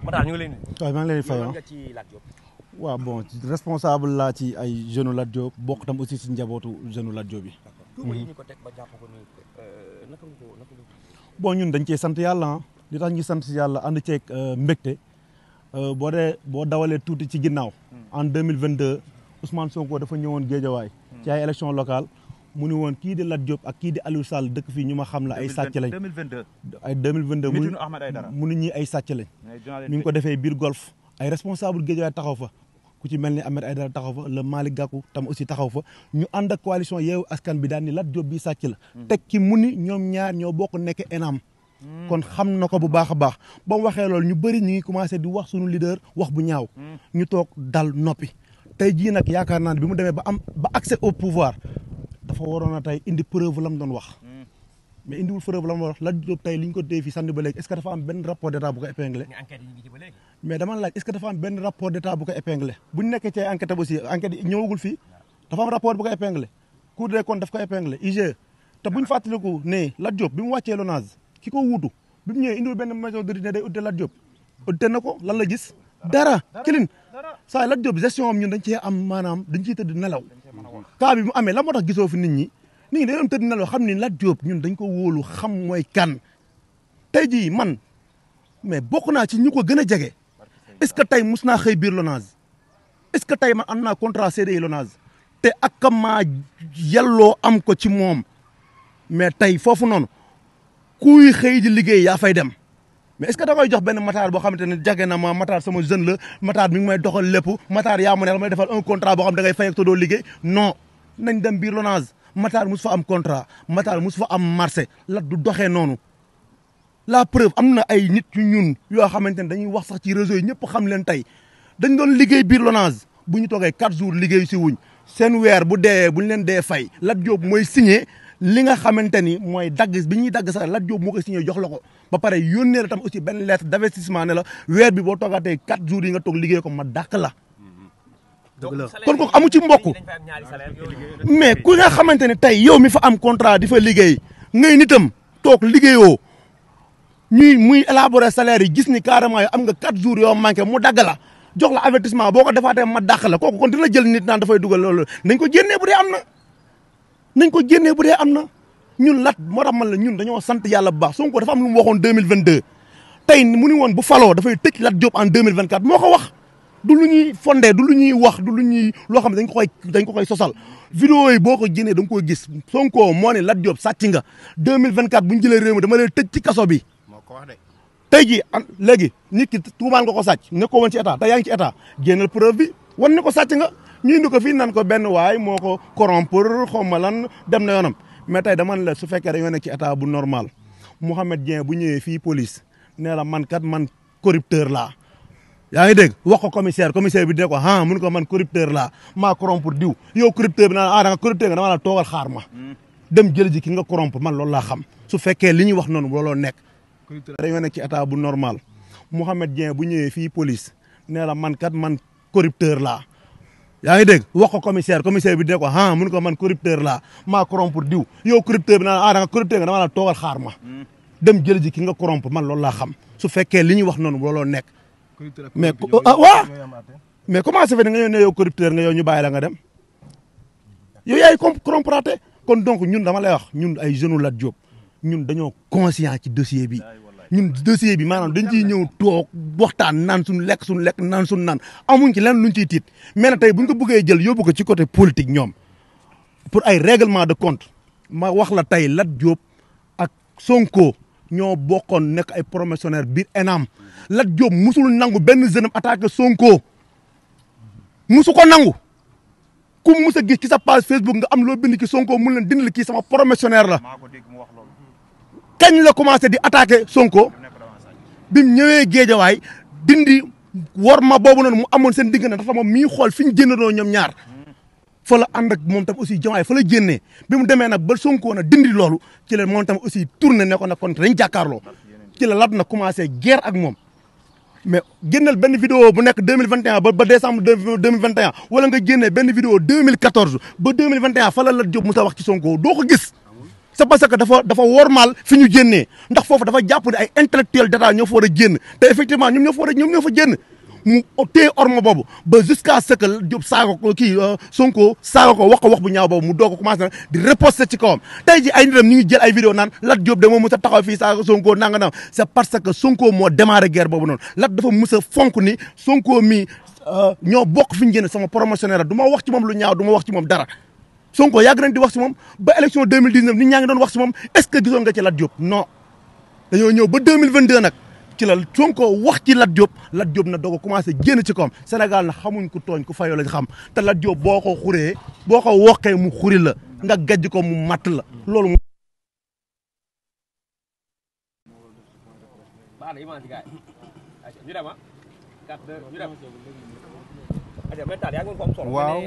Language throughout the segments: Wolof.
Matar ñu ngi leen di. waaw maa ngi leen di fay nga ci Lat Diop. waaw bon responsable laa ci ay jeunes Lat Diop bokk tam aussi si njabootu jeunes Lat Diop yi. ñu ko teg ba jàpp ko ni naka bon ñun dañ cee sant yàlla li tax ñu sant yàlla ànd ceeg mbégte boo dawalee tuuti ci ginnaaw. en 2022 Ousmane Sonko dafa ñëwoon Géejawaay. ci ay élection locale mu ni woon kii di Lat Diop ak kii di Aliou Sall dëkk fii ñu ma xam la ay sàcc lañ. 2022 ay 2022 Mitinu Ahmed Aïdara mu nit ñi ay sàcc lañ. mi ngi ko defee biir golf ay responsable Géejawaay taxaw fa ku ci mel ni Ahmed Aïdara taxaw fa le Malick Gakou tam aussi taxaw fa ñu ànd ak coalition Yewwi Askan bi daal ni Lat Diop bi sàcc la. teg ki mu ni ñoom ñaar ñoo bokk nekk ENAM. kon xam na ko bu baax a baax ba mu waxee loolu ñu bëri ñu ngi commencé di wax suñu leader wax bu ñaaw. ñu toog dal noppi. tey jii nag yaakaar naa ne bi mu demee ba accès au pouvoir dafa waroon a tey indi preuve la mu doon wax. mais indiwul preuve la mu wax Lat Diop tey li ñu ko téye fii sànni ba léegi est-ce que dafa am benn rapport d'état bu ko épinglé. mais dama laaj est-ce que dafa am benn rapport d'état bu ko épinglé bu ñu nekkee ci enquête aussi enquête yi ñëwagul fii dafa am rapport bu ko épinglé Cour des comptes daf ko épinglé IGE te bu ñu fàttaliku ne Lat Diop bi mu wàccee LONASE ki ko wuutu bi mu ñëwee indiwul benn maison d'audit ne day audité Lat Diop audité na ko lan la gis dara kilin saa Lat Diop gestion am ñun dañ cee am maanaam dañ ciy tëdd nelaw cas bi mu amee la moo tax gisoo fi nit ñi dañoo tëdd nelaw xam ni Lat Diop ñun dañ ko wóolu xam mooy kan tey jii man mais bokk naa ci ñu ko gën a jege est-ce que tey mus naa xëy biir LONASE est-ce que tey man am naa contrat CDI LONASE te ak maa yelloo am ko ci moom mais tey foofu noonu kuy xëy di liggéey yaa fay dem mais est-ce que da koy jox benn Matar boo xamante ne jage na ma Matar sama jeune la Matar mi ngi may doxal lépp Matar yaa ma ne may defal un contrat boo xam da ngay fay ak te doo liggéey non nañ dem biir LONASE Matar mus fa am contrat Matar mus fa am marché Lat du doxee noonu la preuve am na ay nit yu ñun yoo xamante ne dañuy wax sax ci réseau yi ñëpp xam leen tey dañ doon liggéey biir LONASE bu ñu toogee 4 jours liggéey si wuñ seen weer bu dee bu ñu leen dee fay Lat Diop mooy signé li nga xamante ni mooy dagg bi ñuy dagg sax Lat Diop moo koy signé jox la ko ba pare yónnee la tam aussi benn lettre d'investissement ne la weer bi boo toogaatee 4 jours yi nga toog liggéey ko ma dàq la. kon kooku amu ci mbokk mais ku nga xamante ne tey yow mi fa am contrat di fa liggéey ngay nitam toog liggéeyoo muy élaborer salaire yi gis ni carrément yow am nga 4 jours yoo manqué mu dagg la jox la avertissement boo ko defaatee ma dàq la kooku kon dina jël nit naan dafay dugal loolu nañ ko génnee bu dee am na. nañ ko génnee bu dee am na ñun Lat moo tax man la ñun dañoo sant yàlla bu baax Sonko dafa am lu mu waxoon 2022 tey mu ni woon bu faloo dafay tëj Lat Diop en 2024 moo ko wax du lu ñuy fondé du lu ñuy wax du lu ñuy loo xam ne dañ ko koy sosal vidéo yi boo ko génnee da nga koy gis Sonko moo ne Lat Diop sàcc nga 2024 bu ñu jëlee réew mi dama lay tëj ci kaso bi tey jii léegi nit ki tuumaal nga ko sàcc ne ko woon ci état tey yaa ngi ci état génnal preuve bi wan ne ko sàcc nga ñu indi ko fii nan ko benn waay moo ko corrompre xaw ma lan dem na yoonam mais tey dama ne la su fekkee dañoo nekk ci état bu normal Mouhamed Dieng bu ñëwee fii police nee la man corrupteur laa yaa ngi dégg wax ko commissaire bi dina ko mun ko man corrupteur laa maa corrompre diw yow corrupteur bi naan da nga corrupteur nga dama la toogal xaar ma dem jël ji ki nga corrompre man loolu laa xam su fekkee li ñuy wax noonu looloo nekk dañoo nekk ci état bu normal Mouhamed Dieng bu ñëwee fii police nee la man corrupteur laa yaa ngi dégg wax ko commissaire bi dina ko mun ko man corrupteur laa maa corrompre diw yow corrupteur bi naan da nga corrupteur nga dama la toogal xaar ma dem jël ji ki nga corrompre man loolu laa xam su fekkee li ñuy wax noonu looloo nekk mais waaw mais comment ça fait nga ñëw ne yow corrupteur nga yow ñu bàyyi la nga dem yow yaay corrompre kon donc ñun dama lay wax ñun ay jeunes Lat Diop ñun dañoo conscient ci dossier bi ñun dossier bi maanaam dañ ciy ñëw toog waxtaan naan suñu lekk naan suñu naan amuñ ci lenn luñ ciy tiit mais nag tey buñ ko bëggee jël yóbbu ko ci côté politique ñoom pour ay règlement de compte ma wax la tey Lat Diop ak Sonko ñoo bokkoon nekk ay promotionnaire biir ENAM Lat Diop musul nangu benn jeune am attaqué Sonko musu ko nangu ku mus a gis ci sa page Facebook nga am loo bind ci Sonko mun leen dindi kii sama promotionnaire la kañ la commencé di attaqué Sonko bi mu ñëwee Géejawaay dindi war ma boobu noonu mu amoon seen diggante dafa moom mii xool fi ñu génnandoo ñoom ñaar fa la ànd ak moom tam aussi Diomaye fa la génnee bi mu demee nag ba Sonko na dindi loolu ci la moom tam aussi tourné ne ko nag kon dañ jàkkaarloo ci la Lat na commencé guerre ak moom mais génneel benn vidéo bu nekk 2021 ba décembre 2021 wala nga génnee benn vidéo 2014 ba 2021 fa la Lat Diop mu sa wax ci Sonko doo ko gis c'est parce que dafa wormaal fi ñu génnee ndax foofu dafa jàpp ne ay intellectuel d'état ñoo fa war a génn te effectivement ñoom ñoo fa génn mu téye orma boobu ba jusqu'à ce que Diop saaga ko kii Sonko saaga ko wax bu ñaaw boobu mu doog a commencé di riposter ci kawam tey ji ay nitam ñu ngi jël ay vidéo naan Lat Diop de moom mës a taxaw fii saaga Sonko nanga na c'est parce que Sonko moo démarré guerre boobu noonu Lat dafa mës a fonk ni Sonko mi ñoo bokk fi ñu génn sama promotionnaire du ma wax ci moom lu ñaaw du ma wax ci moom dara Sonko yàgg nañ di wax ci moom ba élection 2019 nit ñaa ngi doon wax ci moom est-ce que gisoon nga ci Lat Diop non dañoo ñëw ba 2022 nag ci la Sonko wax ci Lat Diop na doog a commencé génn ci kawam Sénégal na xamuñ ku tooñ ku fayoo lañ xam te Lat Diop boo ko xuree boo ko woqee mu xuri la nga gajj ko mu matt la loolu waaw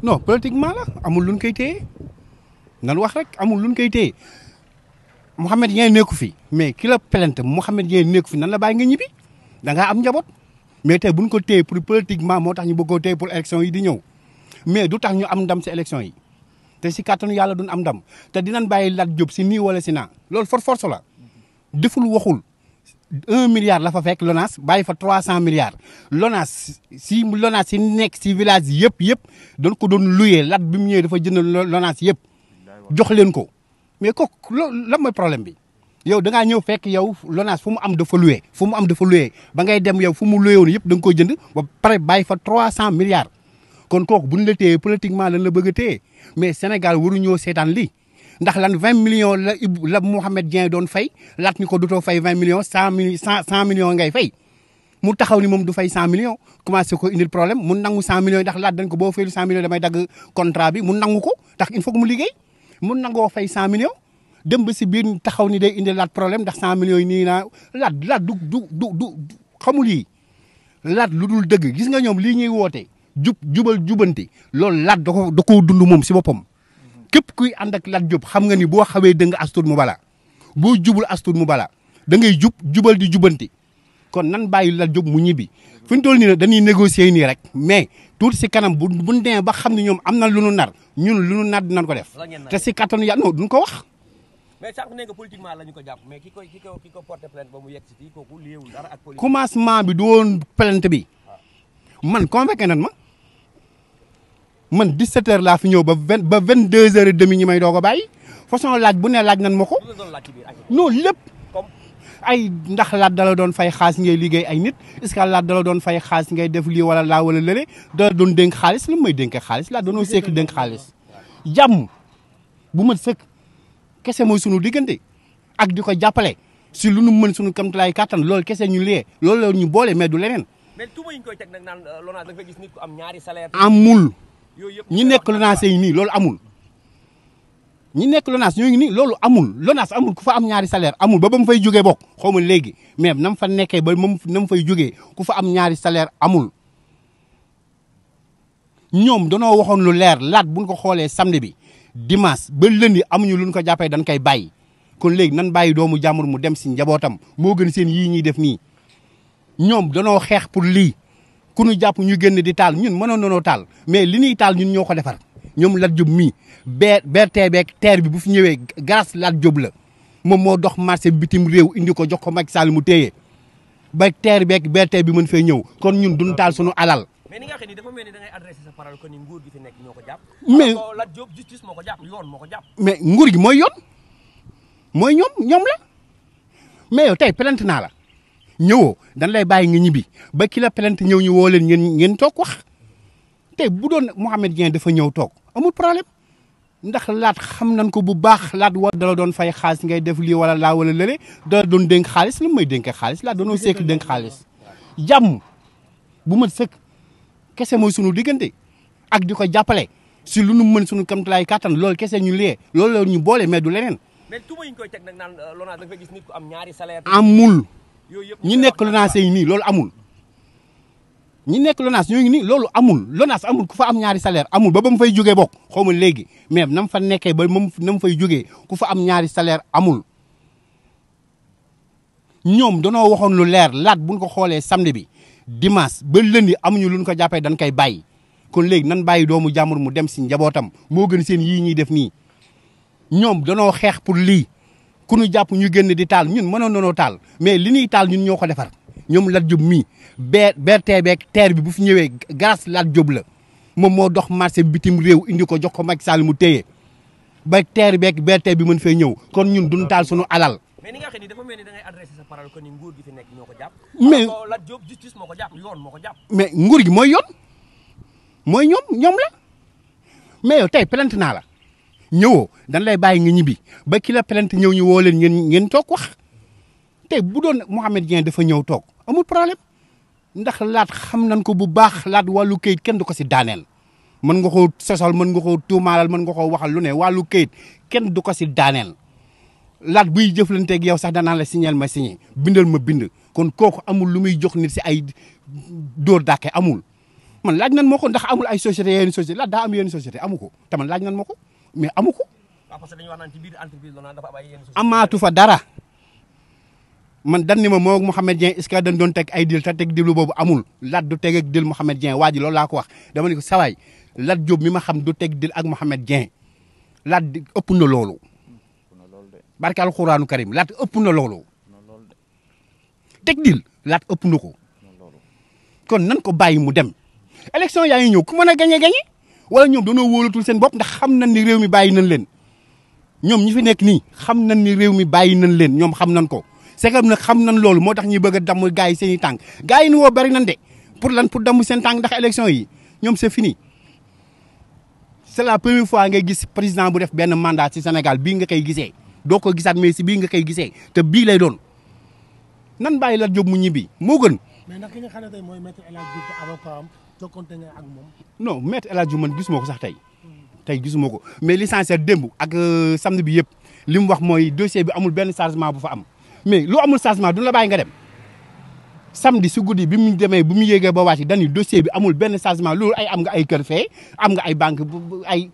non politiquement la amul luñ koy téye nan wax rek amul luñ koy téye Mouhamed Dieng nekku fi mais ki la plainte Mouhamed Dieng nekku fi nan la bàyyi nga ñibbi da ngaa am njaboot mais tey buñ ko téye pour politiquement moo tax ñu bëgg koo téye pour élection yi di ñëw mais du tax ñu am ndam si élection yi te si kàttanu yàlla duñ am ndam te dinañ bàyyi Lat Diop si nii wala si naa loolu force la deful waxul 1 milliard la fa fekk LONASE bàyyi fa 300 milliards LONASE si nekk si village yëpp dañ ko doon luyee Lat bi mu ñëwee dafa jënd LONASE yëpp jox leen ko mais kooku loolu lan mooy problème bi yow da ngaa ñëw fekk yow LONASE fu mu am dafa loué ba ngay dem yow fu mu loué woon yëpp da nga koy jënd ba pare bàyyi fa 300 milliards kon kooku bu ñu la téyee politiquement lan la bëgg a téye mais Sénégal waruñoo seetaan lii ndax lan 20 millions la Mouhamed Dieng doon fay Lat ni ko dutoo fay 20 millions 100 millions ngay fay mu taxaw ni moom du fay 100 millions commencé ko indil problème mu nangu 100 millions ndax Lat dañ ko boo faylu 100 millions damay dagg contrat bi mu nangu ko ndax il faut que mu liggéey mu nangoo fay 100 millions dem ba si biir taxaw ni day indil Lat problème ndax 100 millions yi nii naa Lat du xamul yi Lat lu dul dëgg gis nga ñoom lii ñuy woote jubal jubanti loolu Lat da koo dund moom si boppam képp kuy ànd ak Lat Diop xam nga ni boo xawee dëng astur mu bala boo jubul astur mu bala da ngay jubal di jubanti kon nan bàyyi Lat Diop mu ñibbi fi ñu toll nii nag dañuy négocier nii rek mais tuuti si kanam buñ demee ba xam ne ñoom am na lu nu nar ñun lu nu nar dinañ ko def te si kattanu yàlla non duñ ko wax. mais sànq nee nga politiquement la ñu ko jàpp mais ki ko porté plainte ba mu yegg si fii kooku liewul dara ak politique. commencement bi du woon plainte bi man convoqué nan ma. man 17h laa fi ñëw ba 22h30 ñi may doog a bàyyi façon laaj bu ne laaj nan ma ko non lépp ay ndax Lat dala doon fay xaalis ngay liggéey ay nit est-ce que Lat dala doon fay xaalis ngay def lii wala laa wala lële dala doon dénk xaalis lu may dénk xaalis Lat doonoo sekk dénk xaalis jàmm bu mat sëkk kese mooy sunu diggante ak di ko jàppale si lu nu mën sunu kamtalaay kàttan loolu kese ñu lee loolu la ñu boole mais du leneen. mais tuuma yi ñu koy teg nag naan LONASE da nga gis nit ku am ñaari salaire. amul. ñi nekk LONASE yi nii loolu amul ñi nekk LONASE ñoo ngi nii loolu amul LONASE amul ku fa am ñaari salaire amul ba mu fay jógee bokk xaw ma léegi mais na mu fa nekkee ba na mu fay jógee ku fa am ñaari salaire amul ñoom danoo waxoon lu leer Lat buñ ko xoolee samedi bi dimanche ba lundi amuñu luñ ko jàppee dañ koy bàyyi kon léegi nan bàyyi doomu jàmbur mu dem si njabootam moo gën seen yii ñuy def nii ñoom danoo xeex pour lii ku ñu jàpp ñu génn di taal ñun mënoon nañoo taal mais li ñuy taal ñun ñoo ko defar ñoom Lat Diop mii BRT beeg TER bi bu fi ñëwee grâce Lat Diop la moom moo dox marché bitim réew indi ko jox ko Macky Sall mu téye ba TER beeg BRT bi mën fee ñëw kon ñun duñ taal suñu alal. mais ni nga xam ni dafa mel ni da ngay adressé sa parole que ni nguur gi fi nekk ñoo ko jàpp. mais Lat Diop justice moo ko jàpp yoon moo ko jàpp. mais nguur gi mooy yoon mooy ñoom la mais yow tey plainte naa la. ñëwoo dañ lay bàyyi nga ñibbi ba ki la plainte ñëw ñu woo leen ngeen toog wax tey bu doon Mouhamed Dieng dafa ñëw toog amul problème ndax Lat xam nañ ko bu baax Lat war dala doon fay xaalis ngay def lii wala laa wala lële dala doon dénk xaalis lu may dénk xaalis Lat doonoo sekk dénk xaalis jàmm bu mat sëkk kese mooy sunu diggante ak di ko jàppale si lu nu mën sunu kamtalaay kàttan loolu kese ñu lee loolu la ñu boole mais du leneen. mais tuuma yi ñu koy teg nag naan LONASE da nga gis nit ku am ñaari salaire. amul. ñi nekk LONASE yi nii loolu amul ñi nekk LONASE ñoo ngi nii loolu amul LONASE amul ku fa am ñaari salaire amul ba mu fay jógee bokk xaw ma léegi mais na mu fa nekkee ba na mu fay jógee ku fa am ñaari salaire amul ñoom danoo waxoon lu leer Lat buñ ko xoolee samedi bi dimanche ba lundi amuñu luñ ko jàppee dañ koy bàyyi kon léegi nan bàyyi doomu jàmbur mu dem si njabootam moo gën seen yii ñuy def nii ñoom danoo xeex pour lii ku ñu jàpp ñu génn di taal ñun mënoon nanoo taal mais li ñuy taal ñun ñoo ko defar ñoom Lat Diop mii BRT beeg TER bi bu fi ñëwee grâce Lat Diop la moom moo dox marché bitim réew indi ko jox ko Macky Sall mu téye ba TER beeg BRT bi mën fee ñëw kon ñun duñ taal suñu alal. mais ni nga xam ni dafa mel ni da ngay adressé sa parole que ni nguur gi fi nekk ñoo ko jàpp. mais Lat Diop justice moo ko jàpp yoon moo ko jàpp. mais nguur gi mooy yoon mooy ñoom la mais yow tey plainte naa la ñëwoo dañ lay bàyyi nga ñibbi ba ki la plainte ñëw ñu woo leen ngeen toog wax tey bu doon Mouhamed Dieng dafa ñëw toog amul problème ndax Lat xam nañ ko bu baax Lat wàllu kayit kenn du ko si daaneel mën nga koo sosal mën nga koo tuumaalal mën nga koo waxal lu ne wàllu kayit kenn du ko si daaneel Lat buy jëflanteeg yow sax danaa la signal ma signé bindal ma bind kon kooku amul lu muy jox nit si ay dóor dàkke amul man laaj nan moo ko ndax amul ay société yenn société Lat daa am yenn société amu ko te man laaj nan moo ko mais amu ko. waaw parce que dañuy wax naan ci biir entreprise la dafa am ay yenn société. amaatu fa dara man dan ni ma moo Mouhamed Dieng est-ce que dañ doon teg ay dil te teg dilu boobu amul Lat du teg ak dil Mouhamed Dieng waa ji loolu laa ko wax dama ne ko sawaay Lat Diop mi ma xam du teg dil ak Mouhamed Dieng Lat ëpp na loolu barke alxuraanu karim Lat ëpp na loolu teg dil Lat ëpp na ko kon nan ko bàyyi mu dem élection yaa ngi ñëw ku mën a gañe wala ñoom dañoo wóolatul seen bopp ndax xam nañ ni réew mi bàyyi nañ leen ñoom ñi fi nekk nii xam nañ ni réew mi bàyyi nañ leen ñoom xam nañ ko c'est que nag xam nañ loolu moo tax ñuy bëgg a damm gars yi seen i tànk gars yi ni woo bari nañ de pour lan pour damm seen tànk ndax élection yi ñoom c'est fini c'est la première fois ngay gis président bu def benn mandat ci Sénégal bii nga koy gisee doo ko gisaat mais si bii nga koy gisee te bii lay doon nan bàyyi Lat Diop mu ñibbi moo gën. mais nag ki nga xam ne tey mooy maître El Hadji Diouf avocat am jokkonte nga ak moom. non maître El Hadji Diouf man gisuma ko sax tey gisuma ko mais l'essentiel démb ak samedi bi yëpp li mu wax mooy dossier bi amul benn changement bu fa am mais lu amul changement du la bàyyi nga dem samedi si guddi bi mu demee bu mu yéegee ba wàcc dañuy dossier bi amul benn changement loolu ay am nga ay kër fee am nga ay banque ay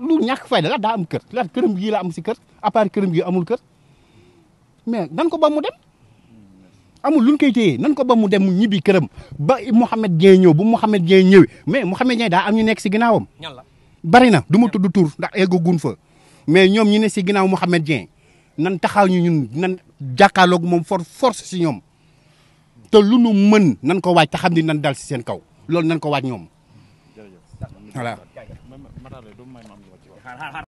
lu ñàkk fayda la daa am kër la këram gii la am si kër à part këram gi amul kër mais nan ko ba mu dem amul luñ koy téye nan ko ba mu dem mu ñibbi këram ba Mouhamed Dieng ñëw bu Mouhamed Dieng ñëwee mais Mouhamed Dieng daa am ñu nekk si ginnaawam. ñan la bari na du ma tudd tur ndax eggagun fa mais ñoom ñi ne si ginnaaw Mouhamed Dieng nan taxaw ñu ñun nan jàkkaarloog moom force si ñoom te lu nu mën nan ko waaj te xam ni nan dal si seen kaw loolu nan ko waaj ñoom voilà.